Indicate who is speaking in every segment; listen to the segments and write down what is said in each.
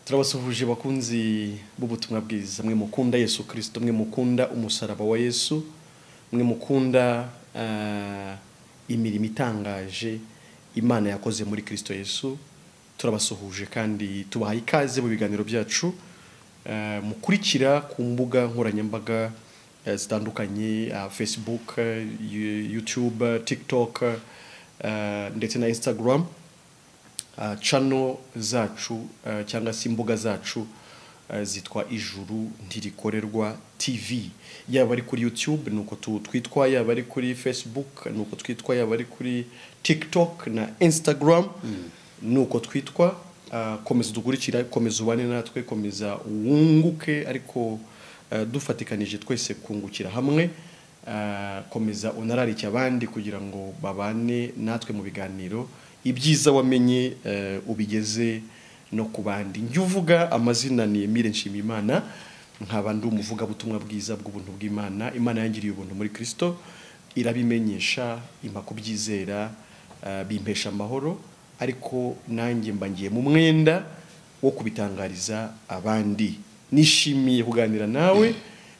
Speaker 1: Turabasuhuje bakunzi b'ubutumwa bwiza, mwe mukunda Yesu Kristo, mwe mukunda umusaraba wa Yesu, mwe mukunda imirimo itangaje Imana yakoze muri Kristo Yesu. Turabasuhuje kandi tubahaye ikaze mu biganiro byacu mukurikira ku mbuga nkoranyambaga zitandukanye, Facebook, YouTube, TikTok, ndetse na Instagram. Channel zacu cyangwa se imbuga zacu zitwa Ijuru Ntirikorerwa TV. Yaba ari kuri YouTube nuko twitwa, yaba ari kuri Facebook nuko twitwa, yaba ari kuri TikTok na Instagram nuko twitwa. Komeza dukurikira, komeza ubane natwe, komeza wunguke, ariko dufatikanije twese kungukira hamwe. Komeza unararike abandi kugira ngo babane natwe mu biganiro, ibyiza wamenye ubigeze no ku bandi. Njye uvuga amazina ni Emile Nshimiyimana, nkaba ndi umuvugabutumwa bwiza bw'ubuntu bw'Imana. Imana yangiriye ubuntu muri Kristo, irabimenyesha, impa kubyizera, bimpesha amahoro, ariko nanjye mba ngiye mu mwenda wo kubitangariza abandi. Nishimiye kuganira nawe,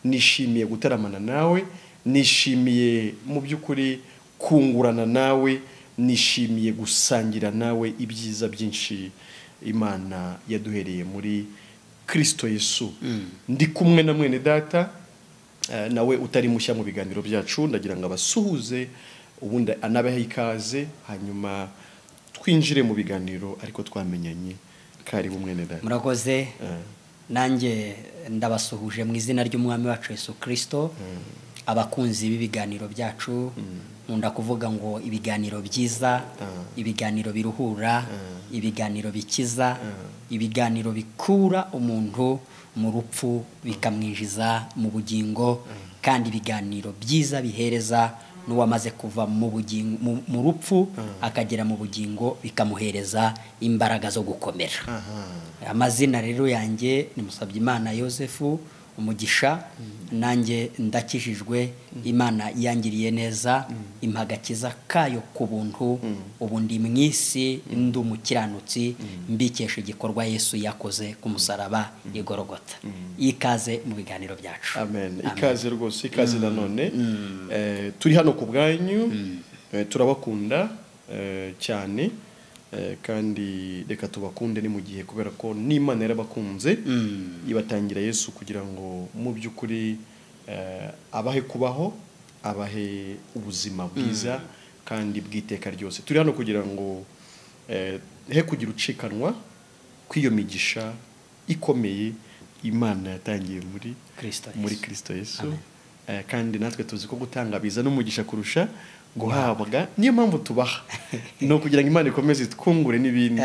Speaker 1: nishimiye gutaramana nawe, nishimiye mu by'ukuri kungurana nawe, nishimiye gusangira nawe ibyiza byinshi Imana yaduhereye muri Kristo Yesu. Ndi kumwe na mwene data, nawe utari mushya mu biganiro byacu, ndagira ngo abasuhuze ubundi anabehe ikaze, hanyuma twinjire mu biganiro ariko twamenyanye. Karibu mwene data.
Speaker 2: Murakoze. Nanjye ndabasuhuje mu izina ry'Umwami wacu Yesu Kristo. Abakunzi b'ibiganiro byacu, nkunda kuvuga ngo ibiganiro byiza, ibiganiro biruhura, ibiganiro bikiza, ibiganiro bikura umuntu mu rupfu bikamwinjiza mu bugingo, kandi ibiganiro byiza bihereza n'uwamaze kuva mu bugingo, mu rupfu akagera mu bugingo, bikamuhereza imbaraga zo gukomera. Amazina rero yanjye ni Musabyimana Yosefu Umugisha. Nanjye ndakijijwe, Imana yangiriye neza, impa agakiza kayo ku buntu. Ubu ndi mu isi ndi umukiranutsi, mbikesha igikorwa Yesu yakoze ku musaraba i Golgotha. Ikaze mu biganiro byacu.
Speaker 1: Amen. Ikaze rwose, ikaze nanone. Turi hano ku bwanyu, turabakunda cyane, kandi reka tubakunde ni mu gihe, kubera ko n'Imana yarabakunze, ibatangira Yesu kugira ngo mu by'ukuri abahe kubaho, abahe ubuzima bwiza kandi bw'iteka ryose. Turi hano kugira ngo he kugira ucikanwa kw'iyo migisha ikomeye Imana yatangiye muri
Speaker 2: Kristo Yesu.
Speaker 1: Muri Kristo Yesu. Kandi natwe tuzi ko gutanga biza n'umugisha kurusha guhabwa, niyo mpamvu tubaha, no kugira ngo Imana ikomeze itwungure n'ibindi,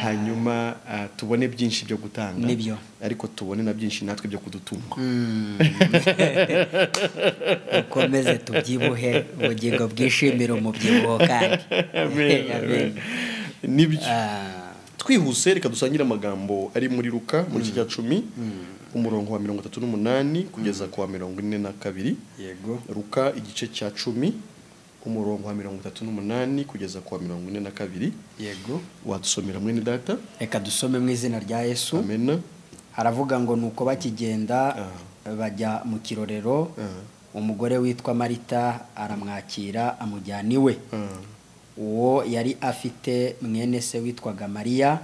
Speaker 1: hanyuma tubone byinshi byo gutanga.
Speaker 2: Nibyo.
Speaker 1: Ariko tubone na byinshi natwe byo kudutunga.
Speaker 2: Ukomeze tubyibuhe, ubugingo bwishimira umubyibuho kandi.
Speaker 1: Amen.
Speaker 2: Amen.
Speaker 1: Nibyo. Twihuse reka dusangire amagambo ari muri Luka muri iki cya 10, umurongo wa 38 kugeza ku wa 42.
Speaker 2: Yego.
Speaker 1: Luka igice cya 10, umurongo wa 38 kugeza ku wa 42.
Speaker 2: Yego.
Speaker 1: Wadusomera mwene data?
Speaker 2: Reka dusome mu izina rya Yesu.
Speaker 1: Amen.
Speaker 2: Haravuga ngo nuko bakigenda bajya mu kirorero, umugore witwa Marita aramwakira amujyana iwe. Uwo yari afite mwene se witwaga Mariya,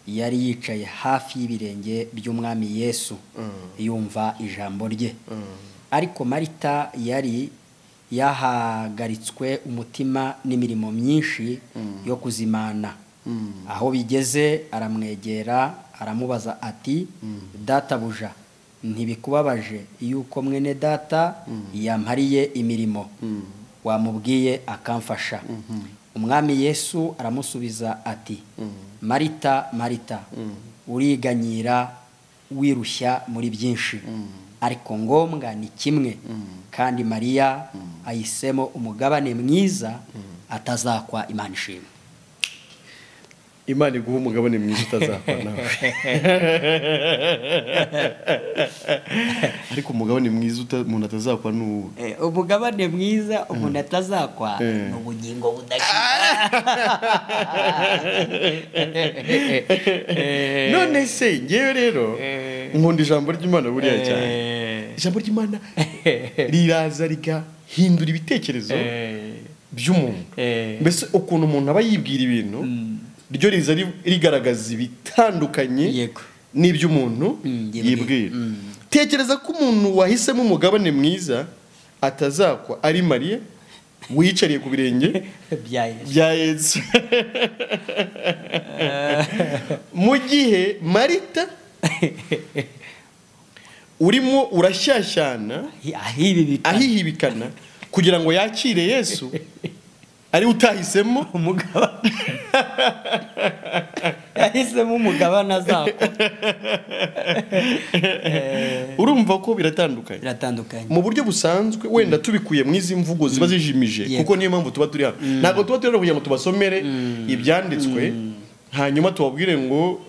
Speaker 2: yari yicaye hafi y'ibirenge by'Umwami Yesu, yumva ijambo rye. Ariko Marita yari yahagaritswe umutima n'imirimo myinshi yo kuzimana. Aho bigeze aramwegera aramubaza ati, databuja, ntibikubabaje yuko mwene data yampariye imirimo? Wamubwiye akamfasha. Umwami Yesu aramusubiza ati, Marita, Marita, uriganyira wirushya muri byinshi, ariko ngombwa ni kimwe, kandi Mariya ahisemo umugabane mwiza atazakwa. Imana ishimwe.
Speaker 1: Imana iguha umugabane mwiza utazakwa nawe. Ariko umugabane mwiza umuntu atazakwa ni uwo.
Speaker 2: Umugabane mwiza umuntu atazakwa ni ubugingo budashira.
Speaker 1: None se ngewe rero nkunda ijambo ry'Imana buriya cyane. Ijambo ry'Imana riraza rigahindura ibitekerezo by'umuntu. Mbese ukuntu umuntu aba yibwira ibintu ryo riza rigaragaza ibitandukanye n'iby'umuntu yibwira. Tekereza ko umuntu wahisemo umugabane mwiza atazakwa ari Mariya wiyicariye ku birenge bya Yesu. Mu gihe Marita urimo urashyashyana ahihibikana kugira ngo yakire Yesu ari utahisemo
Speaker 2: umugabane, yahisemo umugabane azakwa.
Speaker 1: Urumva ko biratandukanye.
Speaker 2: Biratandukanye
Speaker 1: mu buryo busanzwe wenda tubikuye mu izi mvugo ziba zijimije, kuko niyo mpamvu tuba turi hano. Ntabwo tuba turi hano kugira ngo tubasomere ibyanditswe hanyuma tubabwire ngo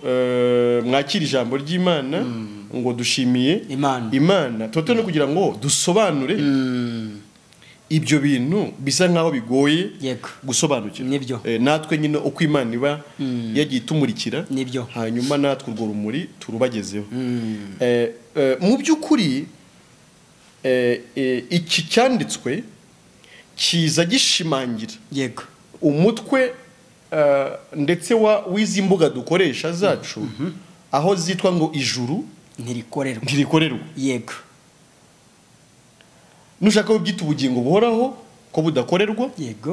Speaker 1: mwakire ijambo ry'Imana ngo dushimiye Imana. Tuba turi hano kugira ngo dusobanure ibyo bintu bisa nkaho bigoye gusobanukirwa. Natwe nyine uko Imana iba yagiye itumurikira, hanyuma natwe urwo rumuri turubagezeho. Mu by'ukuri iki cyanditswe kiza gishimangira umutwe ndetse w'izi mbuga dukoresha zacu, aho zitwa ngo ijuru ntirikorerwa.
Speaker 2: Yego.
Speaker 1: Nushaka ubyita ubugingo buhoraho ko budakorerwa.
Speaker 2: Yego.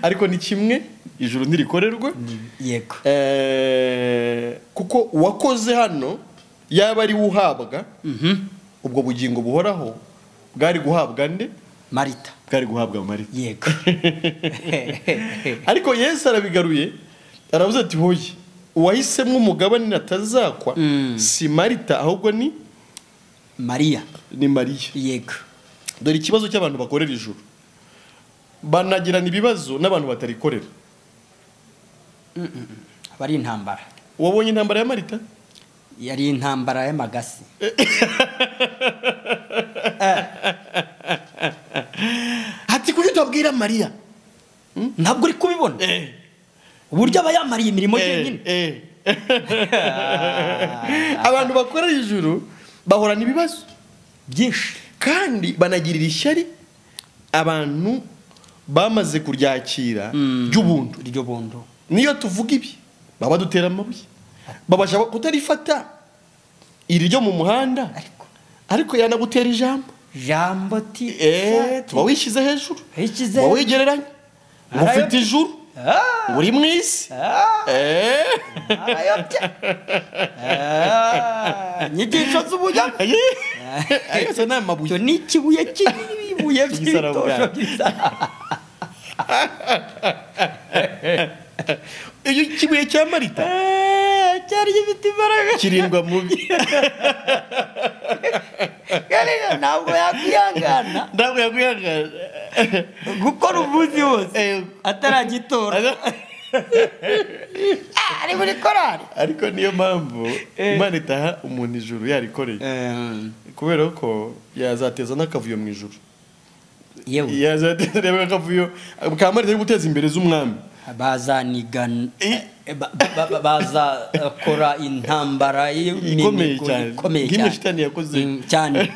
Speaker 1: Ariko ni kimwe, ijuru ntirikorerwa.
Speaker 2: Yego.
Speaker 1: Kuko uwakoze hano yaba ari uhabwa ubwo bugingo buhoraho bwari guhabwa nde?
Speaker 2: Marita.
Speaker 1: Bwari guhabwa Marita.
Speaker 2: Yego.
Speaker 1: Ariko Yesu arabigaruye, aravuze ati hoye uwahisemo umugabane atazakwa si Marita ahubwo ni
Speaker 2: Mariya.
Speaker 1: Ni Mariya.
Speaker 2: Yego.
Speaker 1: Dore ikibazo cy'abantu bakorera ijuru, banagirana ibibazo n'abantu batarikorera.
Speaker 2: Bari intambara.
Speaker 1: Wabonye intambara ya Marita?
Speaker 2: Yari intambara y'amagasi.
Speaker 1: Ati kuki utabwira Mariya?
Speaker 2: Ntabwo uri kubibona. Uburyo aba yamariye imirimo yenyine.
Speaker 1: Abantu bakorera ijuru bahorana ibibazo
Speaker 2: byinshi
Speaker 1: kandi banagirira ishyari abantu bamaze kuryakira ry'ubuntu.
Speaker 2: Ry'ubuntu.
Speaker 1: Niyo tuvuga ibi baba dutera amabuye, babasha kutarifata iri ryo mu muhanda, ariko yanagutera ijambo
Speaker 2: jambo ti
Speaker 1: tuba wishyize hejuru, tuba wigereranya ngo ufite ijuru uri mu isi.
Speaker 2: Nyigisho z'ubunyama.
Speaker 1: Ayo ni amabuye.
Speaker 2: Ni ikibuye kinini, ibuye by'ibitosho byiza.
Speaker 1: Iyo kibuye cya Marita
Speaker 2: cyari gifite imbaraga
Speaker 1: kirindwa mubi.
Speaker 2: Ntabwo yakwihangana.
Speaker 1: Ntabwo yakwihangana
Speaker 2: gukora umunsi wose ataragitora. Ari muri korari.
Speaker 1: Ariko niyo mpamvu Imana itaha umuntu ijuru yarikoreye, kubera ko yazateza n'akavuyo mu ijuru.
Speaker 2: Yewe.
Speaker 1: Yazateza n'akavuyo ka Marita ari guteza imbere z'umwami.
Speaker 2: Bazanigana, bazakora intambara
Speaker 1: ikomeye cyane nk'imwe shitani yakoze
Speaker 2: cyane.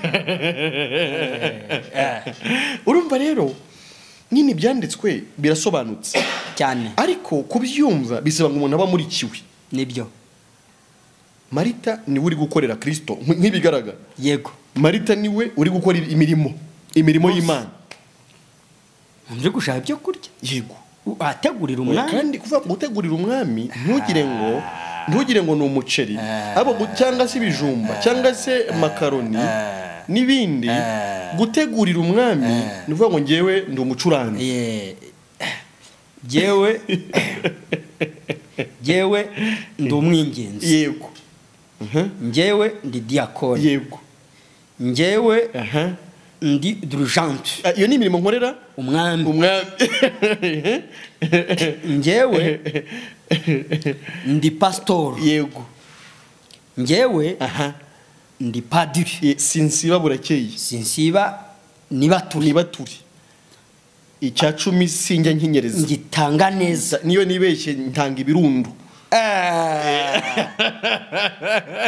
Speaker 1: Urumva rero nyine ibyanditswe birasobanutse
Speaker 2: cyane,
Speaker 1: ariko kubyumva bisaba ngo umuntu aba amurikiwe.
Speaker 2: Nibyo.
Speaker 1: Marita niwe uri gukorera Kristo nk'ibigaragara.
Speaker 2: Yego.
Speaker 1: Marita niwe uri gukora imirimo y'Imana.
Speaker 2: Uri gushaka ibyo kurya.
Speaker 1: Yego.
Speaker 2: Ategurira umwami.
Speaker 1: Kandi kuva gutegurira umwami ntugire ngo ni umuceri abo cyangwa se ibijumba cyangwa se makaroni n'ibindi. Gutegurira umwami ni ukuvuga ngo ngewe ndi umucuranzi.
Speaker 2: Ngewe ndi umwingenzi.
Speaker 1: Yego.
Speaker 2: Ngewe ndi diakoni.
Speaker 1: Yego.
Speaker 2: Ngewe Ndi dirigeante.
Speaker 1: Iyo ni imirimo nkorera
Speaker 2: umwami. Njyewe ndi pastor.
Speaker 1: Yego.
Speaker 2: Njyewe ndi padiri.
Speaker 1: Sinsiba burakeye.
Speaker 2: Sinsiba nibaturi.
Speaker 1: Icya 10 sinjya nkinyereza.
Speaker 2: Ngitanga neza.
Speaker 1: Niyo nibeshye ntanga ibirundo.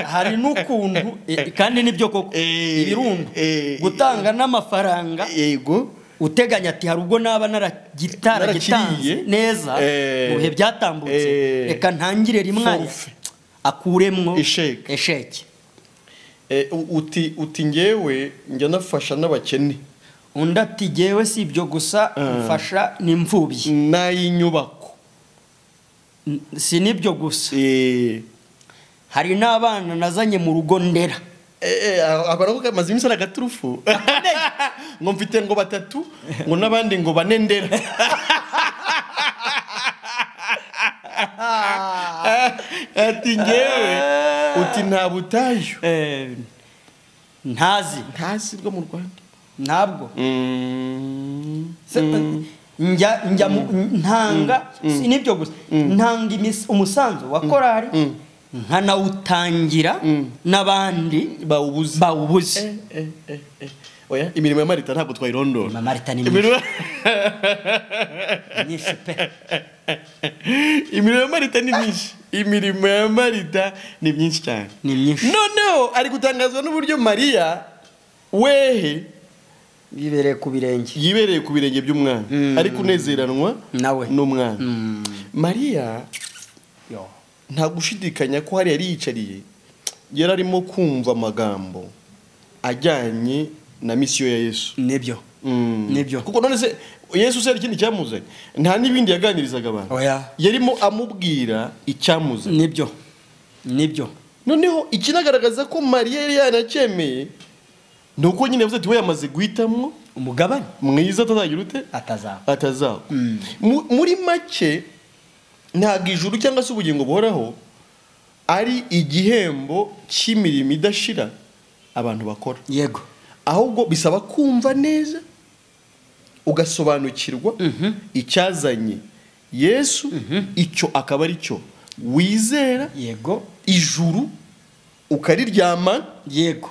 Speaker 2: Hari n'ukuntu kandi nibyo koko ibirundo gutanga n'amafaranga.
Speaker 1: Yego.
Speaker 2: Uteganya ati hari ubwo naba naragitaragitanze neza mu bihe byatambutse, reka ntangire rimwe akuremwo esheke.
Speaker 1: Uti ngewe njya nafasha n'abakene.
Speaker 2: Undi ati ngewe si ibyo gusa, mfasha n'imfubyi
Speaker 1: n'ay'inyubako.
Speaker 2: Si nibyo gusa, hari n'abana nazanye mu rugo ndera.
Speaker 1: Ako maze iminsi ari agaturufu ngo mfite ngo 3 ngo n'abandi ngo 4 ndera. Ati ngewe uti nta butayu
Speaker 2: ntazi
Speaker 1: bwo mu Rwanda
Speaker 2: ntabwo. Njya ntanga si nibyo gusa, ntanga umusanzu wa korari nkanawutangira n'abandi bawubuze.
Speaker 1: Oya, imirimo ya Marita ntabwo twayirondora.
Speaker 2: Marita ni myinshi pe.
Speaker 1: Imirimo ya Marita ni myinshi. Imirimo ya Marita ni myinshi cyane.
Speaker 2: Ni myinshi.
Speaker 1: Noneho ari gutangazwa n'uburyo Mariya wehe
Speaker 2: yibereye ku birenge.
Speaker 1: Yibereye ku birenge by'umwana. Ari kunezeranwa
Speaker 2: nawe
Speaker 1: n'umwana. Mariya nta gushidikanya ko hari yari yicariye, yari arimo kumva amagambo ajyanye na misiyo ya Yesu.
Speaker 2: Nibyo. Nibyo.
Speaker 1: Kuko none se Yesu se ikindi cyamuzanye, nta nibindi yaganirizaga abantu. Yarimo amubwira icyamuzanye.
Speaker 2: Nibyo. Nibyo.
Speaker 1: Noneho ikinagaragaza ko Mariya yari yanacyemeye nuko nyine yavuze ati we yamaze guhitamo
Speaker 2: umugabane
Speaker 1: mwiza atazagira ute atazaba. Muri make ntabwo ijuru cyangwa se ubugingo buhoraho ari igihembo cy'imirimo idashira abantu bakora.
Speaker 2: Yego.
Speaker 1: Ahubwo bisaba kumva neza ugasobanukirwa icyazanye Yesu, icyo akaba ari cyo wizera.
Speaker 2: Yego.
Speaker 1: Ijuru ukariryama.
Speaker 2: Yego.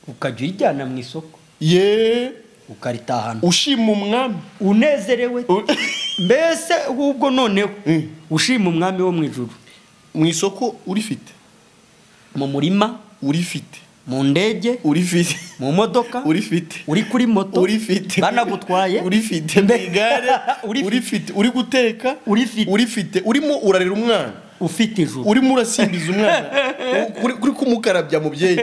Speaker 2: Ukajya urijyana mu isoko.
Speaker 1: Ye.
Speaker 2: Ukaritahana
Speaker 1: ushima umwami
Speaker 2: unezerewe. Mbese ubwo noneho ushima umwami wo mu ijuru.
Speaker 1: Mu isoko urifite,
Speaker 2: mu murima
Speaker 1: urifite,
Speaker 2: mu ndege
Speaker 1: urifite,
Speaker 2: mu modoka
Speaker 1: urifite,
Speaker 2: uri kuri moto
Speaker 1: urifite,
Speaker 2: banagutwaye
Speaker 1: urifite, mu igare urifite, uri guteka urifite, urimo urarera umwana
Speaker 2: ufite ijuru,
Speaker 1: urimo urasimbiza umwana uri kumukarabya mubyeyi,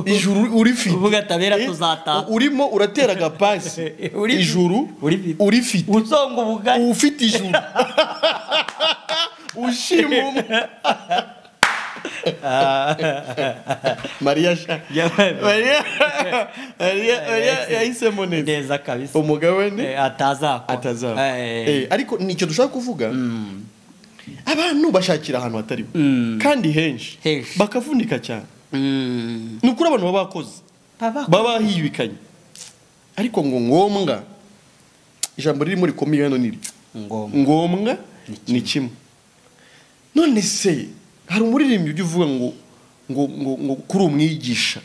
Speaker 1: ijuru urifite,
Speaker 2: uvuga tabera tuzata,
Speaker 1: urimo uratera agapasi, ijuru urifite,
Speaker 2: usonga ubugari
Speaker 1: ufite ijuru, ushima umwana. Mariya yahisemo
Speaker 2: neza kabisa
Speaker 1: umugabane
Speaker 2: atazakwa.
Speaker 1: Ariko nicyo dushaka kuvuga, abantu bashakira ahantu hatari kandi henshi bakavunika cyane. Nukuri abantu baba bakoze baba hibikanye, ariko ngo ngombwa ijambo ririmo rikomeye hano ni ngombwa ni kimwe. None se hari umuririmbyi ujya uvuga ngo ngo ngo ngo kuri umwigisha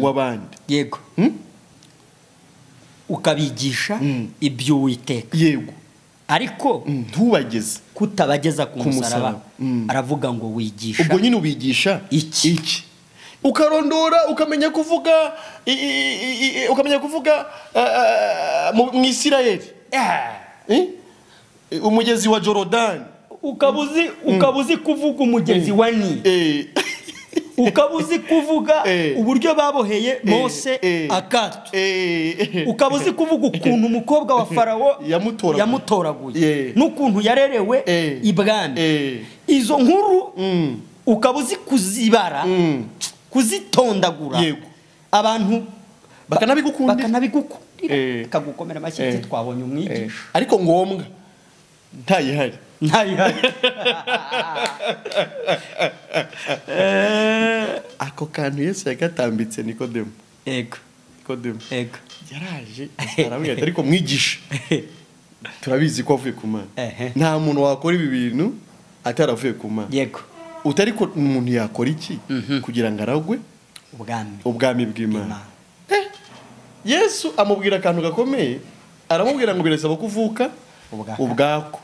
Speaker 1: w'abandi.
Speaker 2: Yego. Ukabigisha ibyo Uwiteka.
Speaker 1: Yego.
Speaker 2: Ariko
Speaker 1: ntubageze
Speaker 2: kutabageza ku musaraba. Aravuga ngo wigisha.
Speaker 1: Ubwo nyine ubigisha iki? Ukarondora ukamenya kuvuga ukamenya kuvuga mu Isirayeli. Umugezi wa Jordan.
Speaker 2: Ukabuzi kuvuga umugezi wa Nili. Ukabuzi kuvuga uburyo baboheye Mose akato. Ukabuzi kuvuga ukuntu umukobwa wa Farawo yamutoraguye n'ukuntu yarerewe ibwami. Izo nkuru ukabuzi kuzibara, kuzitondagura. Abantu bakanabigukundira bakagukomera amashyi, twabonye umwigisha.
Speaker 1: Ariko ngombwa ntayihari. Ako kantu Yesu yagatambitse Nikodemo.
Speaker 2: Ego.
Speaker 1: Nikodemu
Speaker 2: Ego.
Speaker 1: Yaraje arabwira ati ariko mwigisha, turabizi ko avuye ku Mana,
Speaker 2: Ehe.
Speaker 1: nta muntu wakora ibi bintu ataravuye ku Mana.
Speaker 2: Yego.
Speaker 1: Utari ko umuntu yakora iki kugira ngo aragwe
Speaker 2: Ubwami
Speaker 1: ubwami bw'Imana?
Speaker 2: Imana.
Speaker 1: Yesu amubwira akantu gakomeye, aramubwira ngo birasaba kuvuka
Speaker 2: Ubwako.
Speaker 1: ubwako.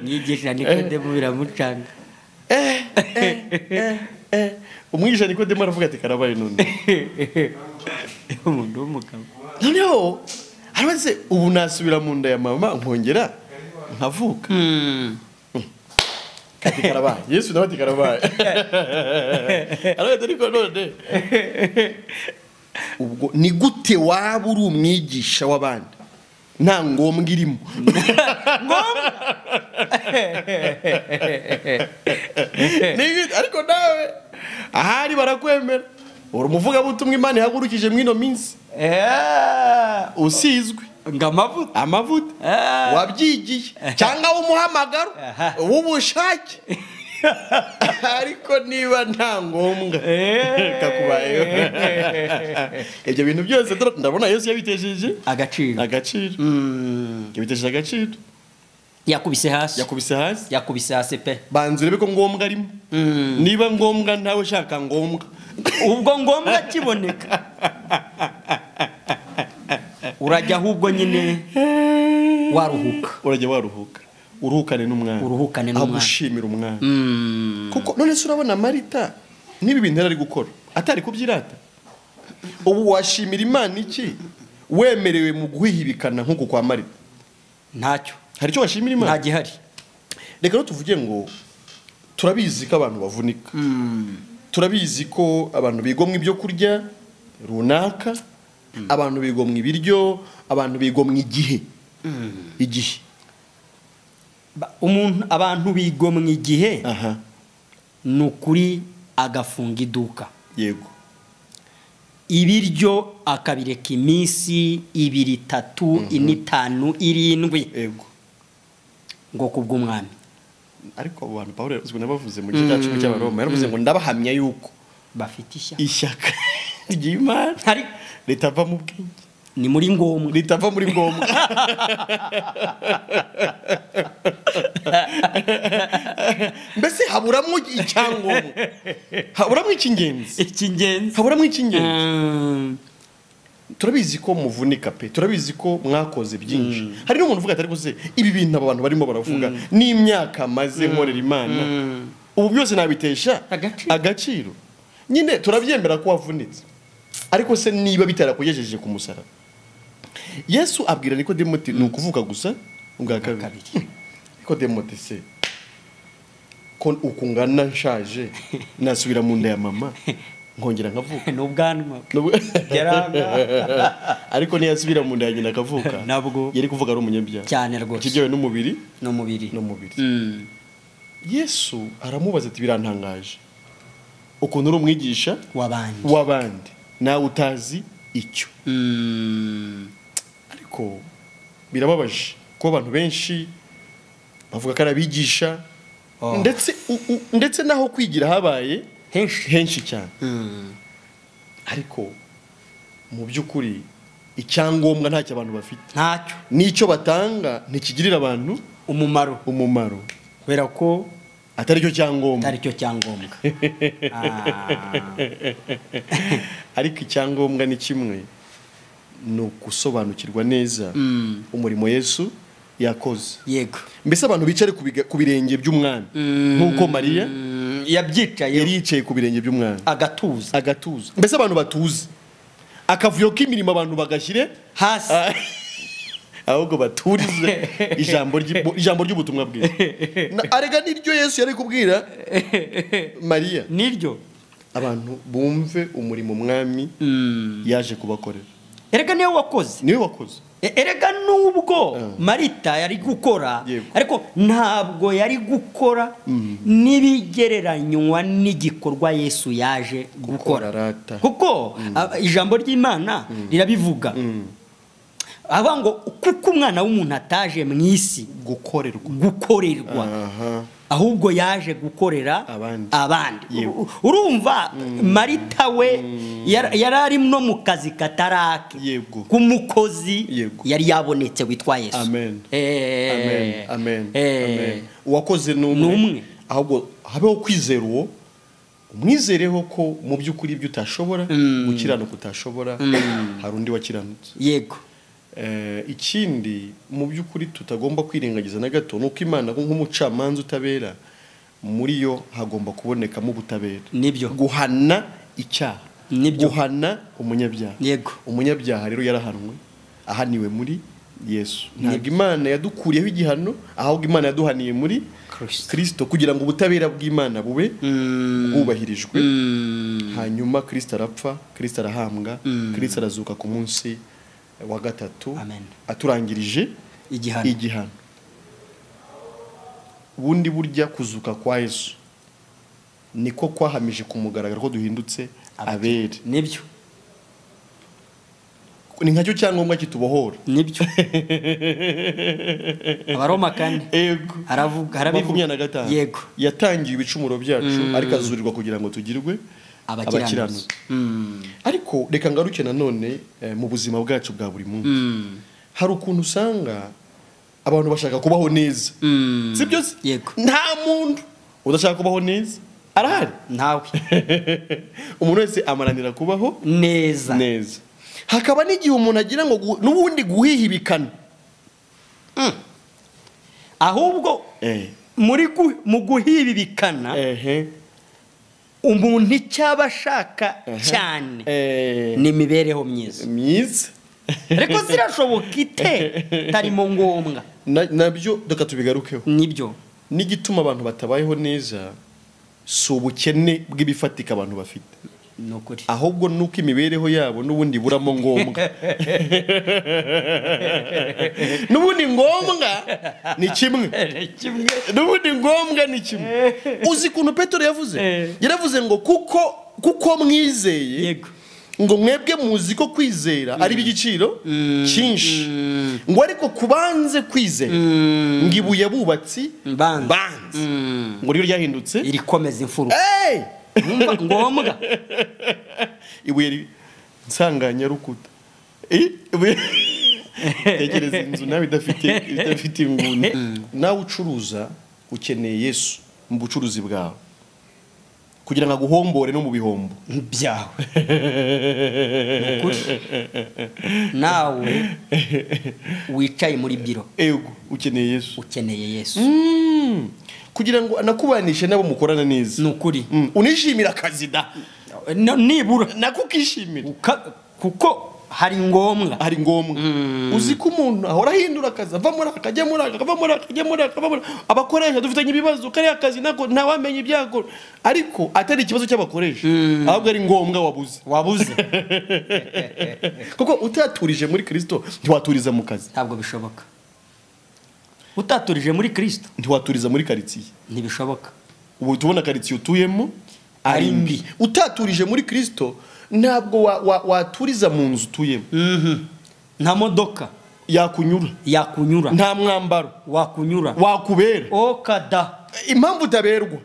Speaker 2: Mwigisha Nikodemu biramucanga.
Speaker 1: Umwigisha Nikodemu aravuga ati karabaye none.
Speaker 2: Umuntu w'umugabo.
Speaker 1: Noneho arabaze ubu nasubira mu nda ya mama nkongera nkavuka. Ati karabaye. Yesu nawe ati karabaye. Aravuga ati ariko none ubwo ni gute waba uri umwigisha w'abandi nta ngombwa irimo? Ni ariko nawe ahari barakwemera uri umuvugabutumwa Imana ihagurukije mw'ino minsi, usizwe
Speaker 2: Ngo amavuta,
Speaker 1: amavuta wabyigiye cyangwa w'umuhamagaro w'ubushake, ariko niba nta ngombwa kakubayeho. Ibyo bintu byose ndabona Yesu yabitesheje
Speaker 2: agaciro.
Speaker 1: Agaciro. Yabitesheje agaciro.
Speaker 2: Yakubise hasi.
Speaker 1: Yakubise hasi.
Speaker 2: Yakubise hasi pe.
Speaker 1: Banza urebe ko ngombwa arimo. Niba ngombwa ntawe ushaka ngombwa,
Speaker 2: Ubwo ngombwa kiboneka urajya ahubwo nyine waruhuka.
Speaker 1: Urajya waruhuka, uruhukane n'umwana.
Speaker 2: Uruhukane n'umwana.
Speaker 1: Agushimira umwana. Kuko none se urabona Marita niba ibintu yari ari gukora atari kubyirata, ubu washimira Imana iki wemerewe mu guhihibikana nk'uku kwa Marita?
Speaker 2: Ntacyo.
Speaker 1: Hari icyo washimira Imana?
Speaker 2: Nta gihari.
Speaker 1: Reka rero tuvuge ngo turabizi ko abantu bavunika, turabizi ko abantu bigomwa ibyo kurya runaka, abantu bigomwa ibiryo, abantu bigomwa igihe. Igihe.
Speaker 2: Umuntu abantu bigomwa igihe.
Speaker 1: Aha.
Speaker 2: Ni ukuri agafunga iduka.
Speaker 1: Yego.
Speaker 2: Ibiryo akabireka iminsi 2, 3, 4, 5, 7.
Speaker 1: Yego.
Speaker 2: Ngo kubw'umwami.
Speaker 1: Ariko abo bantu Pawulo uzwi nabavuze mu gice cya 10 cy'Abaroma, yaravuze ngo ndabahamya yuko
Speaker 2: bafite
Speaker 1: ishyaka ry'Imana ritava mu bwenge.
Speaker 2: Ni muri ngombwa.
Speaker 1: Ritava muri ngombwa. Mbese haburamo icyangombwa, haburamo icy'ingenzi.
Speaker 2: Icy'ingenzi.
Speaker 1: Haburamo icy'ingenzi. Turabizi ko muvunika pe, turabizi ko mwakoze byinshi. Hari n'umuntu uvuga ati ariko se ibi bintu aba bantu barimo baravuga n'imyaka maze nkorera Imana, ubu byose nabitesha agaciro. Nyine turabyemera ko wavunitse, ariko se niba bitarakugejeje ku musaraba? Yesu abwira Nikodemu ati ni ukuvuka gusa ubwa kabiri. Nikodemu ati se ko ukungana nshaje nasubira mu nda ya mama nkongera nkavuka?
Speaker 2: N'ubwanwa.
Speaker 1: Ariko ntiyasubira mu nda ya nyina akavuka,
Speaker 2: nabwo
Speaker 1: yari kuvuga ari umunyabyaha
Speaker 2: cyane rwose.
Speaker 1: Ikijyawe n'umubiri
Speaker 2: n'umubiri.
Speaker 1: N'umubiri. Yesu aramubaza ati birantangaje ukuntu uri umwigisha w'abandi nawe utazi icyo. Ariko birababaje ko abantu benshi bavuga ko arabigisha, ndetse ndetse naho kwigira habaye henshi cyane. Ariko mu by'ukuri icyangombwa ntacyo abantu bafite.
Speaker 2: Ntacyo.
Speaker 1: N'icyo batanga ntikigirira abantu
Speaker 2: umumaro.
Speaker 1: Umumaro.
Speaker 2: Kubera ko
Speaker 1: atari cyo cyangombwa.
Speaker 2: Atari cyo cyangombwa.
Speaker 1: Ariko icyangombwa ni kimwe, ni ukusobanukirwa neza umurimo Yesu yakoze.
Speaker 2: Yego.
Speaker 1: Mbese abantu bicare ku birenge by'umwami nk'uko Mariya
Speaker 2: yabyicaye,
Speaker 1: yari yicaye ku birenge by'umwami
Speaker 2: agatuza.
Speaker 1: Agatuza. Mbese abantu batuze akavuyo k'imirimo abantu bagashyire
Speaker 2: hasi,
Speaker 1: ahubwo baturize ijambo ry'ubutumwa bwiza. Arega niryo Yesu yari kubwira Mariya.
Speaker 2: Niryo
Speaker 1: abantu bumve umurimo umwami yaje kubakorera.
Speaker 2: Erega niwe wakoze.
Speaker 1: Niwe wakoze.
Speaker 2: Erega nubwo Marita yari gukora, ariko ntabwo yari gukora n'ibigereranywa n'igikorwa Yesu yaje gukora. Kuko ijambo ry'Imana rirabivuga. Avuga ngo kuko umwana w'umuntu ataje mu isi gukorerwa ahubwo yaje gukorera abandi. Urumva Marita we yari ari no mu kazi katarake k'umukozi yari yabonetse witwa Yesu.
Speaker 1: Amen. Amen. Amen. Amen. Uwakoze ni umwe, ahubwo habeho kwizera uwo, umwizereho ko mu by'ukuri ibyo utashobora gukiranuka utashobora, hari undi wakiranutse.
Speaker 2: Yego.
Speaker 1: Ikindi mu by'ukuri tutagomba kwirengagiza na gato nuko Imana nk'umucamanza utabera, muri yo hagomba kubonekamo ubutabera.
Speaker 2: Nibyo.
Speaker 1: Guhana icyaha,
Speaker 2: nibyo,
Speaker 1: guhana umunyabyaha.
Speaker 2: Yego.
Speaker 1: Umunyabyaha rero yarahanwe, ahaniwe muri Yesu. Ntabwo Imana yadukuriyeho igihano, ahubwo Imana yaduhaniye muri Kristo kugira ngo ubutabera bw'Imana bube bwubahirijwe. Hanyuma Kristo arapfa, Kristo arahambwa, Kristo arazuka ku munsi wa gatatu.
Speaker 2: Amen.
Speaker 1: Aturangirije igihano. Ubundi burya kuzuka kwa Yesu niko kwahamije kumugaragara ko duhindutse abere.
Speaker 2: Nibyo.
Speaker 1: Ni nkacyo cyangombwa kitubohora.
Speaker 2: Nibyo. Abaroma 4.
Speaker 1: Yego.
Speaker 2: Haravuga harabivuga
Speaker 1: 25.
Speaker 2: Yego.
Speaker 1: Yatangiye ibicumuro byacu ariko azurirwa kugira ngo tugirwe abakiranutsi. Ariko reka ngaruke nanone mu buzima bwacu bwa buri munsi. Hari ukuntu usanga abantu bashaka kubaho neza. Sibyo se?
Speaker 2: Yego.
Speaker 1: Nta muntu udashaka kubaho neza arahari.
Speaker 2: Ntawe.
Speaker 1: Umuntu wese amaranira kubaho
Speaker 2: neza.
Speaker 1: Neza. Hakaba n'igihe umuntu agira ngo n'ubundi guhihibikana.
Speaker 2: Ahubwo muri mu guhihibikana umuntu icyaba ashaka cyane ni imibereho myiza.
Speaker 1: Myiza.
Speaker 2: Ariko zirashoboka ite tarimo ngombwa.
Speaker 1: Nabyo reka tubigarukeho.
Speaker 2: Nibyo.
Speaker 1: N'igituma abantu batabayeho neza si ubukene bw'ibifatika abantu bafite.
Speaker 2: Nukuri.
Speaker 1: Ahubwo nuko imibereho yabo n'ubundi buramo ngombwa. N'ubundi ngombwa ni kimwe. N'ubundi ngombwa ni kimwe. Uzi kuntu Petero yavuze? Yaravuze ngo kuko mwizeye.
Speaker 2: Yego.
Speaker 1: Ngo mwebwe muzi ko kwizera ari igiciro cyinshi. Ngo ariko kubanze kwizera ngo ibuye bubatsi banze. Ngo ryo ryahindutse
Speaker 2: irikomeza imfuruka. Ngombwa.
Speaker 1: Ibuye nsanganya rukuta. Ibuye tekereza inzu nawe idafite inguni. Nawe ucuruza ukeneye Yesu mu bucuruzi bwawe kugira ngo aguhombore no mu bihombo
Speaker 2: byawe. Nawe wicaye muri biro.
Speaker 1: Ego, ukeneye Yesu.
Speaker 2: Ukeneye Yesu.
Speaker 1: Kugira ngo anakubanishe nabo mukorana neza.
Speaker 2: Nukuri.
Speaker 1: Unishimira akazi da.
Speaker 2: Nibura
Speaker 1: nakukishimira.
Speaker 2: Kuko hari ngombwa.
Speaker 1: Hari ngombwa. Uzi ko umuntu ahora ahindura akazi, ava muri akajya muri aka, muri akajya muri aka, muri abakoresha dufitanye ibibazo, kariya kazi nako ntawamenye ibyago, ariko atari ikibazo cy'abakoresha, ahubwo ari ngombwa wabuze.
Speaker 2: Wabuze.
Speaker 1: Kuko utaturije muri Kristo ntiwaturiza mu kazi.
Speaker 2: Ntabwo bishoboka. Utaturije muri Kristo
Speaker 1: ntiwaturiza muri quartier.
Speaker 2: Ntibishoboka.
Speaker 1: Ubu tubona quartier utuyemo ari mbi. Utaturije muri Kristo ntabwo waturiza mu nzu utuyemo.
Speaker 2: Nta modoka
Speaker 1: yakunyura.
Speaker 2: Yakunyura.
Speaker 1: Nta mwambaro
Speaker 2: wakunyura.
Speaker 1: Wakubera.
Speaker 2: Okada.
Speaker 1: Impamvu utaberwa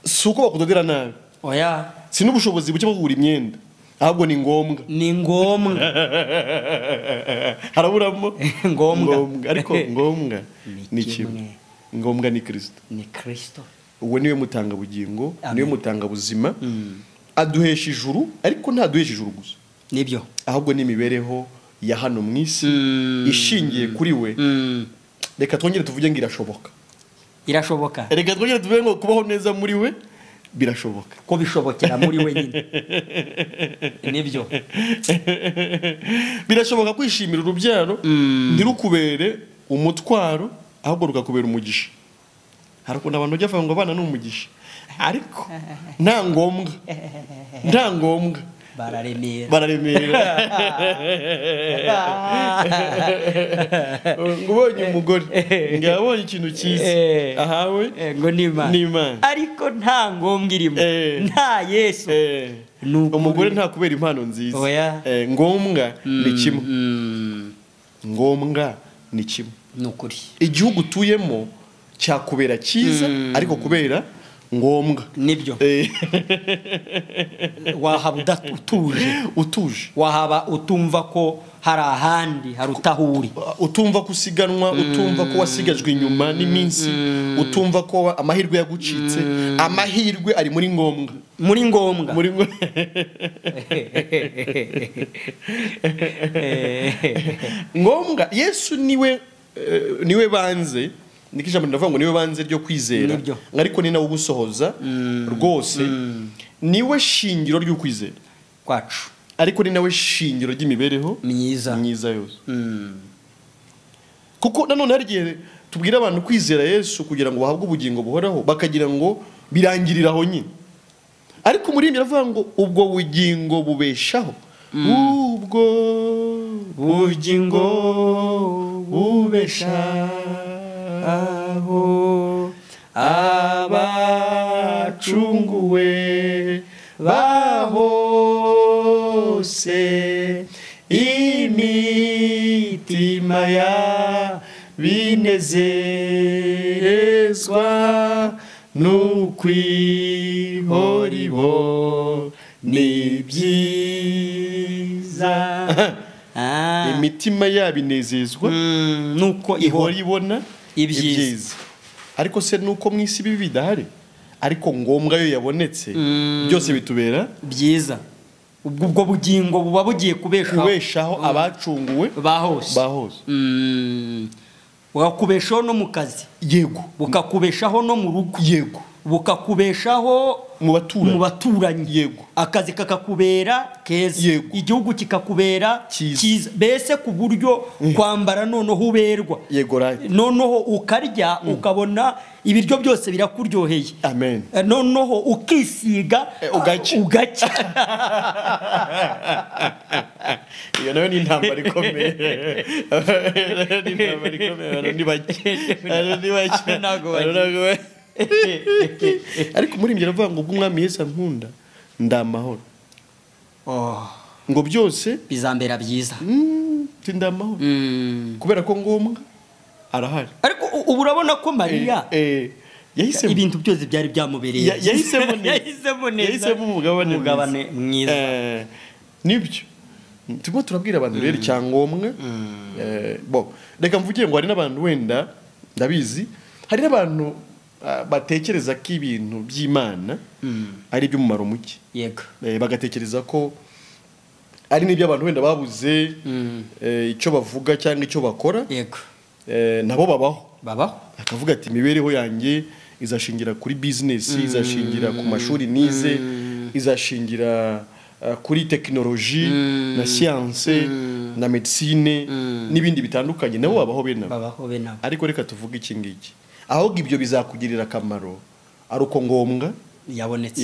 Speaker 1: si uko bakudodera nabi.
Speaker 2: Oya.
Speaker 1: Si n'ubushobozi buke bwo kugura imyenda, ahubwo ni ngombwa.
Speaker 2: Ni ngombwa.
Speaker 1: Haraburamo
Speaker 2: ngombwa.
Speaker 1: Ariko ngombwa ni kimwe. Ngombwa ni Kristo.
Speaker 2: Ni Kristo.
Speaker 1: Uwo niwe mutanga bugingo, niwe mutanga buzima. Aduhesha ijuru, ariko ntaduhesha ijuru gusa.
Speaker 2: Nibyo.
Speaker 1: Ahubwo ni imibereho ya hano mu isi ishingiye kuri we. Reka twongere tuvuge ngo irashoboka.
Speaker 2: Irashoboka.
Speaker 1: Reka twongere tuvuge ngo kubaho neza muri we birashoboka.
Speaker 2: Ko bishobokera muri we nyine. Nibyo.
Speaker 1: Birashoboka kwishimira urubyaro ntirukubere umutwaro, ahubwo rukakubera umugisha. Hari ukuntu abantu bajya bavuga ngo abana ni umugisha, ariko nta ngombwa. Nta ngombwa.
Speaker 2: Bararemera.
Speaker 1: Bararemera. Ngo ubonye umugore, ngo yabonye ikintu cyiza ahawe
Speaker 2: ngo ni Imana, ariko nta ngombwa irimo, nta Yesu.
Speaker 1: Umugore nta kubera impano nziza. Ngombwa ni kimwe, ngombwa ni kimwe.
Speaker 2: Ni ukuri.
Speaker 1: Igihugu utuyemo cyakubera cyiza, ariko kubera ngombwa.
Speaker 2: Nibyo. Wahaba utuje,
Speaker 1: utuje,
Speaker 2: wahaba utumva ko hari ahandi haruta aho uri,
Speaker 1: utumva ko usiganwa, utumva ko wasigajwe inyuma n'iminsi, utumva ko amahirwe yagucitse. Amahirwe ari muri ngombwa.
Speaker 2: Muri ngombwa.
Speaker 1: Muri ngombwa. Yesu niwe banze, niko ijambo ndavuga ngo niwe banze ryo kwizera, ariko ni nawe ugusohoza rwose. Niwe shingiro ryo kwizera
Speaker 2: kwacu,
Speaker 1: ariko ni nawe shingiro ry'imibereho
Speaker 2: myiza
Speaker 1: yose. Kuko nanone hari igihe tubwira abantu kwizera Yesu kugira ngo bahabwe ubugingo buhoraho, bakagira ngo birangirira aho nyine, ariko muri ibi biravuga ngo ubwo bugingo bubeshaho, ubwo bugingo bubeshaho abacunguwe bahose, imitima ya binezerezwa n'ukwihoribo ni byiza. Imitima yabinezezwa
Speaker 2: nuko
Speaker 1: ihora ibona ibyiza. Ariko se nuko mu isi bibi bidahari, ariko ngombwa yo yabonetse, byose bitubera
Speaker 2: byiza. Ubwo bugingo buba bugiye kubeshaho
Speaker 1: abacunguwe
Speaker 2: bahose. Bukakubeshaho no mu kazi,
Speaker 1: yego,
Speaker 2: bukakubeshaho no mu rugo,
Speaker 1: yego,
Speaker 2: bukakubeshaho
Speaker 1: mu baturanyi,
Speaker 2: yego, akazi kakakubera keza, igihugu kikakubera cyiza, mbese ku buryo kwambara noneho uberwa,
Speaker 1: yego, right,
Speaker 2: noneho ukarya ukabona ibiryo byose birakuryoheye,
Speaker 1: amen,
Speaker 2: noneho ukisiga ugacya.
Speaker 1: Iyo nayo ni intambara ikomeye, ni intambara ikomeye, ni bake, ni bake,
Speaker 2: ntago bake.
Speaker 1: Ariko muri ibyo aravuga ngo ubwo Yesu ankunda ndamahoro, ngo byose
Speaker 2: bizambera byiza,
Speaker 1: ndamahoro kubera ko ngombwa arahari.
Speaker 2: Ariko ubu urabona ko Mariya
Speaker 1: yahisemo
Speaker 2: ibintu byose byari byamubereye,
Speaker 1: yahisemo
Speaker 2: neza,
Speaker 1: yahisemo umugabane
Speaker 2: mwiza.
Speaker 1: Nibyo turimo turabwira abantu rero icyangombwa. Bo reka mvuge ngo hari n'abantu wenda ndabizi, hari n'abantu batekereza ko ibintu by'Imana ari iby'umumaro muke,
Speaker 2: yego,
Speaker 1: bagatekereza ko ari n'ibyo abantu wenda babuze icyo bavuga cyangwa icyo bakora,
Speaker 2: yego,
Speaker 1: nabo babaho, akavuga ati imibereho yanjye izashingira kuri business, izashingira ku mashuri nize, izashingira kuri tekinoloji na science na medicine n'ibindi bitandukanye, nabo babaho bene
Speaker 2: nabo.
Speaker 1: Ariko reka tuvuge iki ngiki, ahubwo ibyo bizakugirira akamaro ari uko ngombwa
Speaker 2: yabonetse.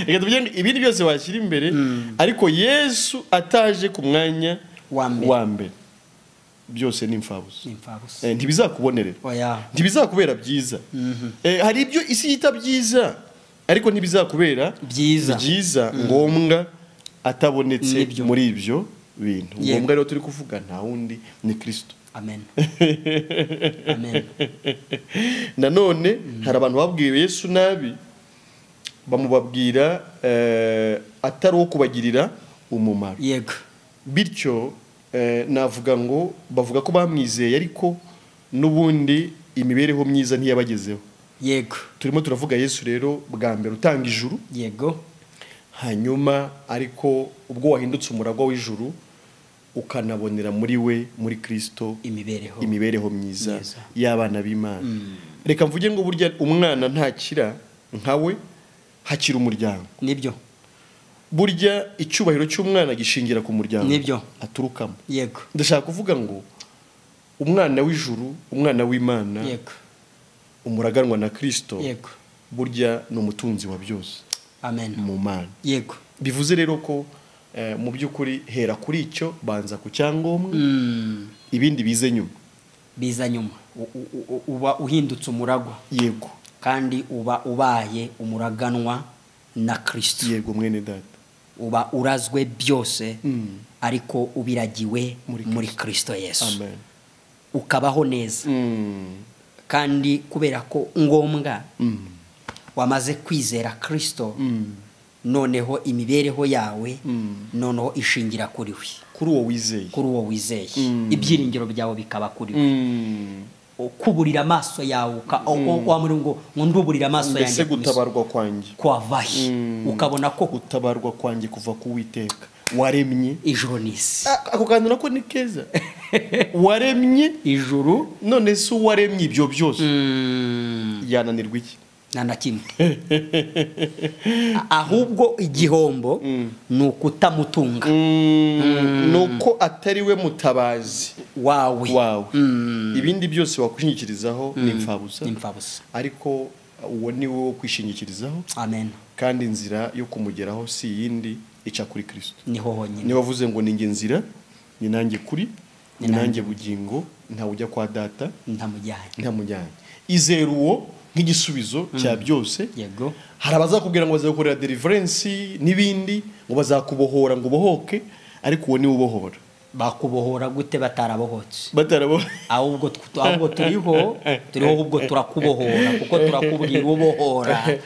Speaker 1: Reka tuvuge ibindi byose washyira imbere, ariko Yesu ataje ku mwanya wa mbere byose ni imfabusa, ntibizakubonerera, ntibizakubera byiza. Hari ibyo isi yita byiza, ariko ntibizakubera byiza ngombwa atabonetse muri ibyo bintu. Ngombwa rero turi kuvuga nta wundi ni Kristo.
Speaker 2: Amen. Amen.
Speaker 1: Nanone hari abantu babwiye Yesu nabi, bamubabwira atari uwo kubagirira umumaro,
Speaker 2: yego,
Speaker 1: bityo navuga ngo bavuga ko bamwizeye, ariko n'ubundi imibereho myiza ntiyabagezeho,
Speaker 2: yego.
Speaker 1: Turimo turavuga Yesu rero bwa mbere utanga ijuru,
Speaker 2: yego,
Speaker 1: hanyuma ariko ubwo wahindutse umuragwa w'ijuru ukanabonera muri we, muri Kristo, imibereho myiza y'abana b'Imana. Reka mvuge ngo burya umwana ntakira nkawe, hakira umuryango,
Speaker 2: nibyo.
Speaker 1: Burya icyubahiro cy'umwana gishingira ku muryango
Speaker 2: nibyo
Speaker 1: aturukamo,
Speaker 2: yego.
Speaker 1: Ndashaka kuvuga ngo umwana w'ijuru, umwana w'Imana,
Speaker 2: yego,
Speaker 1: umuraganwa na Kristo,
Speaker 2: yego,
Speaker 1: burya ni umutunzi wa byose.
Speaker 2: Amen.
Speaker 1: Mu Mana.
Speaker 2: Yego.
Speaker 1: Bivuze rero ko mu by'ukuri hera kuri icyo, banza ku cyangombwa, ibindi bize nyuma.
Speaker 2: Biza nyuma. Uba uhindutse umuragwa.
Speaker 1: Yego.
Speaker 2: Kandi uba ubaye umuraganwa na Kristo.
Speaker 1: Yego mwene data.
Speaker 2: Uba urazwe byose, ariko ubiragiwe muri Kristo Yesu.
Speaker 1: Amen.
Speaker 2: Ukabaho neza. Kandi kubera ko ngombwa wamaze kwizera Kristo, noneho imibereho yawe noneho ishingira kuri we,
Speaker 1: kuri uwo wizeye,
Speaker 2: kuri uwo wizeye. Ibyiringiro byawe bikaba kuri we. Kuburira amaso yawe wamuri ngo nduburira amaso yanjye,
Speaker 1: mbese gutabarwa kwanjye
Speaker 2: kwavahe, ukabona ko
Speaker 1: gutabarwa kwanjye kuva ku Uwiteka waremye
Speaker 2: ijuru n'isi.
Speaker 1: Ako kantu nako ni keza. Waremye
Speaker 2: ijuru,
Speaker 1: none se uwaremye ibyo byose yananirwa iki?
Speaker 2: Nta na kimwe. Ahubwo igihombo ni ukutamutunga,
Speaker 1: nuko atari we mutabazi
Speaker 2: wawe.
Speaker 1: Ibindi byose wakwishingikirizaho ni imfabusa, ariko uwo ni wo kwishingikirizaho.
Speaker 2: Amen.
Speaker 1: Kandi inzira yo kumugeraho si yindi, ica kuri Kristo.
Speaker 2: Niho honyine.
Speaker 1: Niwe wavuze ngo ninjye nzira, ni nanjye kuri, ni nanjye bugingo, ntawe ujya kwa data ntamujyanye. Izera uwo nk'igisubizo cya byose.
Speaker 2: Yego.
Speaker 1: Hari abazakubwira ngo bazagukorera deliverance n'ibindi, ngo bazakubohora ngo ubohoke, ariko uwo ni ubohora.
Speaker 2: Bakubohora gute batarabohotse? Ahubwo turiho ahubwo turakubohora, kuko turakubwira ubohora.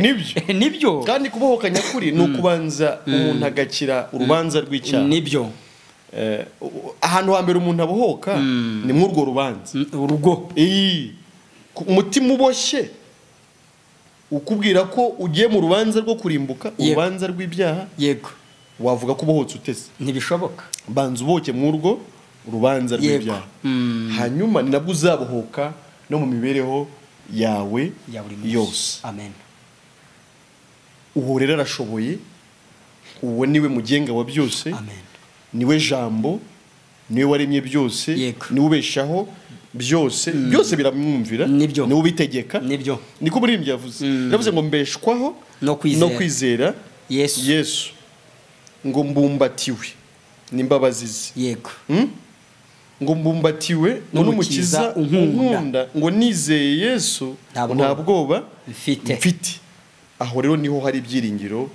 Speaker 1: Nibyo.
Speaker 2: Nibyo.
Speaker 1: Kandi kubohoka nyakuri ni ukubanza umuntu agakira urubanza rw'icyaha.
Speaker 2: Nibyo.
Speaker 1: Ahantu hambere umuntu abohoka ni muri urwo rubanza.
Speaker 2: Urugo.
Speaker 1: Umutima uboshye ukubwira ko ugiye mu rubanza rwo kurimbuka, urubanza rw'ibyaha.
Speaker 2: Yego.
Speaker 1: Wavuga ko ubohotse utese?
Speaker 2: Ntibishoboka.
Speaker 1: Banza uboke mu urwo rubanza rw'ibyaha, hanyuma ni nabwo uzabohoka no mu mibereho yawe yose.
Speaker 2: Amen.
Speaker 1: Uwo rero arashoboye, uwo niwe mugenga wa byose.
Speaker 2: Amen.
Speaker 1: Niwe jambo, niwe waremye byose, niwe ubeshaho byose, byose biramwumvira, niwe ubitegeka.
Speaker 2: Nibyo.
Speaker 1: Niko muririmbyi yavuze. Yavuze ngo mbeshwaho
Speaker 2: no kwizera
Speaker 1: Yesu, ngo mbumbatiwe n'imbabazi ze.
Speaker 2: Yego.
Speaker 1: Ngo mbumbatiwe n'umukiza unkunda, ngo nizeye Yesu nta bwoba mfite. Aho rero niho hari ibyiringiro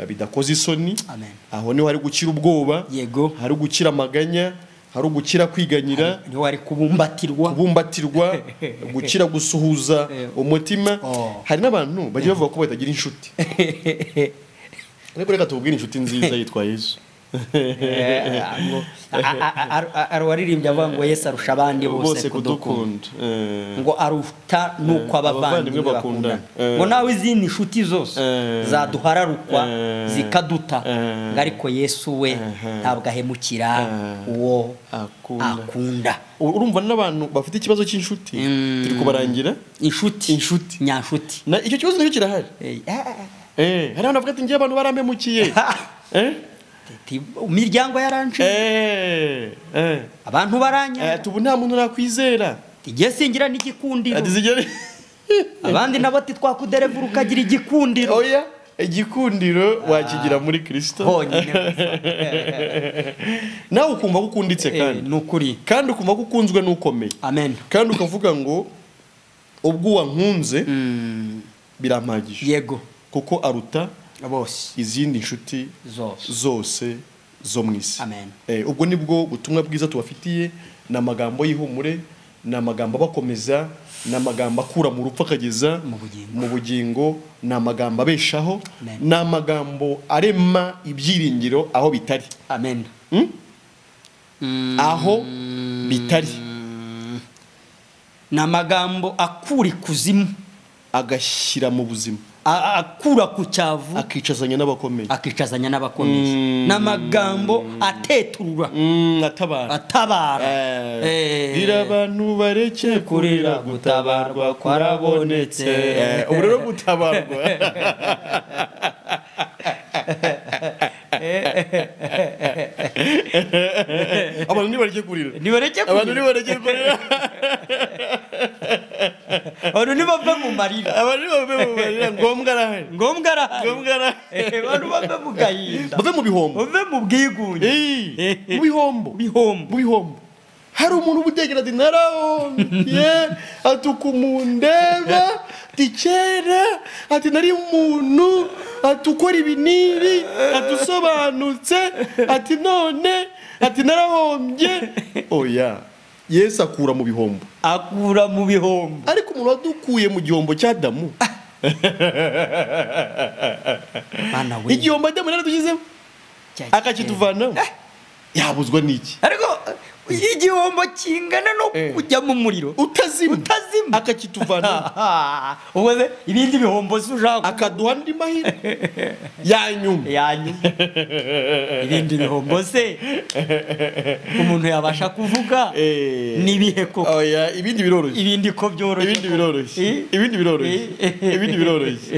Speaker 1: bidakoze isoni.
Speaker 2: Amen.
Speaker 1: Aho niho hari gukira ubwoba.
Speaker 2: Yego.
Speaker 1: Hari gukira amaganya, hari gukira kwiganyira,
Speaker 2: niho hari kubumbatirwa,
Speaker 1: gukira gusuhuza umutima. Hari n'abantu bagiye bavuga ko batagira inshuti, ariko reka tubwire inshuti nziza yitwa Yesu.
Speaker 2: Arwaririmbye avuga ngo Yesu arusha abandi bose kudukunda, ngo aruta nuko abavandimwe bakundana, ngo nawe izindi nshuti zose zaduhararukwa zikaduta, ngo ariko Yesu we ntabwo ahemukira uwo akunda.
Speaker 1: Urumva n'abantu bafite ikibazo cy'inshuti, turi kubarangira
Speaker 2: inshuti nyanshuti,
Speaker 1: na icyo kibazo nicyo kirahari. Hari abantu bavuga ati ngiye abantu barampemukiye,
Speaker 2: imiryango yaranciye, abantu baranya,
Speaker 1: tubu nta muntu nakwizera,
Speaker 2: igihe singira n'igikundiro, abandi nabo ati twakuderevura ukagira igikundiro.
Speaker 1: Oya, igikundiro wakigira muri Kristo
Speaker 2: honyine.
Speaker 1: Nawe ukumva ko ukunditse, kandi
Speaker 2: nukuri,
Speaker 1: kandi ukumva ko ukunzwe n'ukomeye.
Speaker 2: Amen.
Speaker 1: Kandi ukavuga ngo ubwo wankunze birampagije.
Speaker 2: Yego.
Speaker 1: Kuko aruta
Speaker 2: bose
Speaker 1: izindi nshuti zose zo mu isi.
Speaker 2: Amen.
Speaker 1: Ubwo nibwo butumwa bwiza tubafitiye, ni amagambo y'ihumure, ni amagambo abakomeza, ni amagambo akura mu rupfu akageza mu bugingo, ni amagambo abeshaho, ni amagambo arema ibyiringiro aho bitari.
Speaker 2: Amen.
Speaker 1: Aho bitari.
Speaker 2: Ni amagambo akura ikuzimu
Speaker 1: agashyira mu buzima,
Speaker 2: akura ku cyavu
Speaker 1: akicazanya n'abakomeye,
Speaker 2: n'amagambo ateturura, atabara.
Speaker 1: Bira abantu bareke kurira, gutabarwa kwarabonetse. Ubu rero gutabarwa Abantu nibareke kurira.
Speaker 2: Nibareke kurira.
Speaker 1: Abantu nibareke kurira.
Speaker 2: Abantu nibave mu marira.
Speaker 1: Abantu nibave mu marira, ngombwa arahari.
Speaker 2: Ngombwa arahari.
Speaker 1: Ngombwa arahari.
Speaker 2: Abantu bave mu gahinda.
Speaker 1: Bave mu bihombo.
Speaker 2: Bave mu bwigunge.
Speaker 1: Mu bihombo.
Speaker 2: Bihombo.
Speaker 1: Mu bihombo. Hari umuntu ubutegera ati narahombye, ati ukumundeba, ati kera, ati nari umuntu, ati ukora ibi n'ibi, ati usobanutse, ati none, ati narahombye. Oya, Yesu akura mu bihombo.
Speaker 2: Akura mu bihombo.
Speaker 1: Ariko umuntu wadukuye mu gihombo cya Adamu.
Speaker 2: Mana we.
Speaker 1: Igihombo Adamu yaradushyizemo, akakituvanamo. Yabuzwa n'iki?
Speaker 2: Ariko igihombo kingana no kujya mu muriro
Speaker 1: utazima akakituvana.
Speaker 2: Ubwo ibindi bihombo se ushaka
Speaker 1: akaduha andi mahirwe ya nyuma.
Speaker 2: Ibindi bihombo se umuntu yabasha kuvuga nibihe koko?
Speaker 1: Oya, ibindi biroroshye.
Speaker 2: Ibindi ko byoroshye.
Speaker 1: Ibindi biroroshye. Ibindi biroroshye. Ibindi biroroshye.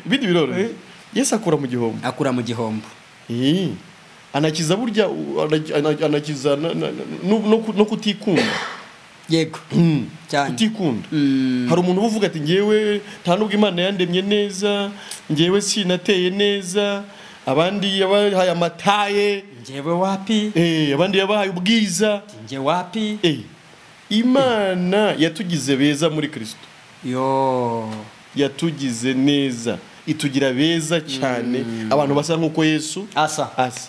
Speaker 1: Ibindi biroroshye. Yesu akura mu gihombo.
Speaker 2: Akura mu gihombo.
Speaker 1: Anakiza burya, anakiza no kutikunda.
Speaker 2: Yego. Cyane.
Speaker 1: Kutikunda. Hari umuntu uvuga ati ngewe nta nubwo Imana yandemye neza, ngewe sinateye neza, abandi yabahaye amataye,
Speaker 2: ngewe wapi?
Speaker 1: Abandi yabahaye ubwiza,
Speaker 2: ngewe wapi?
Speaker 1: Imana yatugize beza muri Kristo.
Speaker 2: Yo,
Speaker 1: yatugize neza, itugira beza cyane, abantu basa nkuko Yesu
Speaker 2: asa.
Speaker 1: Asa.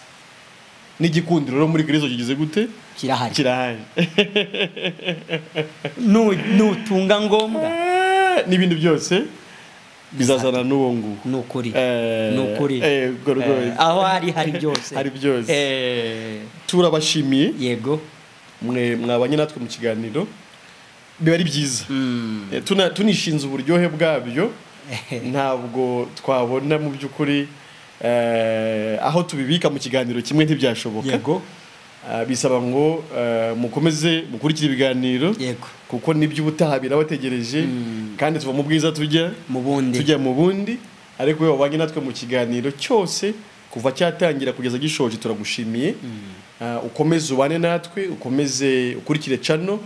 Speaker 1: N'igikundiro rero muri Kristo kigize gute?
Speaker 2: Kirahari.
Speaker 1: Kirahari.
Speaker 2: Nutunga ngombwa
Speaker 1: n'ibindi byose bizazana n'uwo nguwo.
Speaker 2: Nukuri. Nukuri. Aho hari hari byose.
Speaker 1: Hari byose. Turabashimiye.
Speaker 2: Yego.
Speaker 1: Mwe mwabanye natwe mu kiganiro. Biba ari byiza. Tunishinze uburyohe bwabyo. Ntabwo twabona mu by'ukuri aho tubibika mu kiganiro kimwe ntibyashoboka.
Speaker 2: Yego.
Speaker 1: Bisaba ngo mukomeze mukurikire ibiganiro.
Speaker 2: Yego.
Speaker 1: Kuko nibyo ubutaha birabategereje, kandi tuva mu bwiza tujya
Speaker 2: mu bundi.
Speaker 1: Tujya mu bundi. Ariko iyo wabanye natwe mu kiganiro cyose kuva cyatangira kugeza gishoje turagushimiye. Ukomeze ubane natwe, ukomeze ukurikire channel,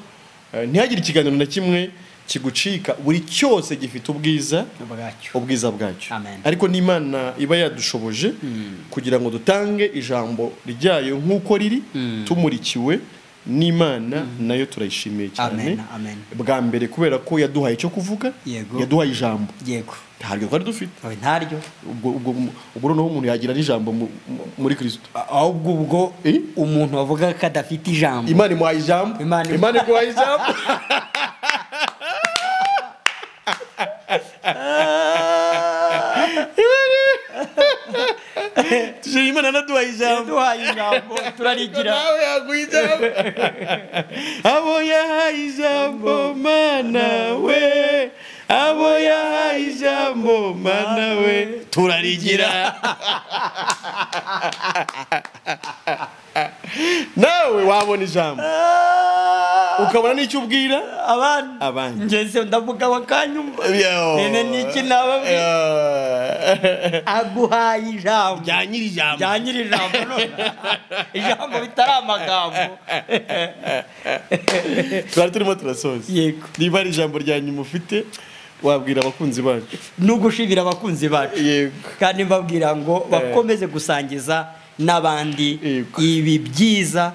Speaker 1: ntihagire ikiganiro na kimwe kigucika, buri cyose gifite ubwiza
Speaker 2: bwacyo.
Speaker 1: Ubwiza bwacyo. Ariko n'Imana iba yadushoboje kugira ngo dutange ijambo ryayo nkuko riri, tumurikiwe n'Imana, nayo turayishimiye cyane.
Speaker 2: Amen, amen.
Speaker 1: Bwa mbere kubera ko yaduhaye icyo kuvuga, yaduhaye ijambo.
Speaker 2: Yego.
Speaker 1: Ntaryo twari dufite.
Speaker 2: Ntaryo.
Speaker 1: Ubwo noneho umuntu yagira n'ijambo muri Kristo.
Speaker 2: Ahubwo ubwo umuntu avuga ko adafite ijambo,
Speaker 1: Imana imuhaye ijambo. Imana iguhaye ijambo. Imana naduhaye ijambo.
Speaker 2: Yaduhaye ijambo turarigira.
Speaker 1: Nawe yaguha ijambo. Abo yahaye ijambo Mana we, abo yahaye ijambo Mana we, turarigira. Nawe wabona ijambo ukabona n'icyo ubwira
Speaker 2: abandi. Ngeze ndavuga bakanyumva. Nene niki nababwira. Aguhaye ijambo
Speaker 1: rya nyiri ijambo.
Speaker 2: Rya nyiri ijambo none. Ijambo bitari amagambo.
Speaker 1: Twari turimo turasoza.
Speaker 2: Yego.
Speaker 1: Niba ari ijambo rya nyuma ufite wabwira abakunzi bacu.
Speaker 2: Nugushibira abakunzi bacu.
Speaker 1: Yego.
Speaker 2: Kandi mbabwira ngo bakomeze gusangiza n'abandi ibi byiza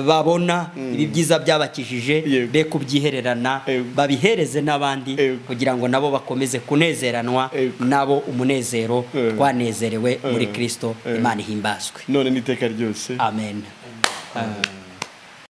Speaker 2: babona, ibi byiza byabakijije, be kubyihererana, babihereze n'abandi kugira ngo nabo bakomeze kunezeranwa nabo umunezero twanezerewe muri Kristo. Imana ihimbazwe
Speaker 1: none n'iteka ryose.
Speaker 2: Amen.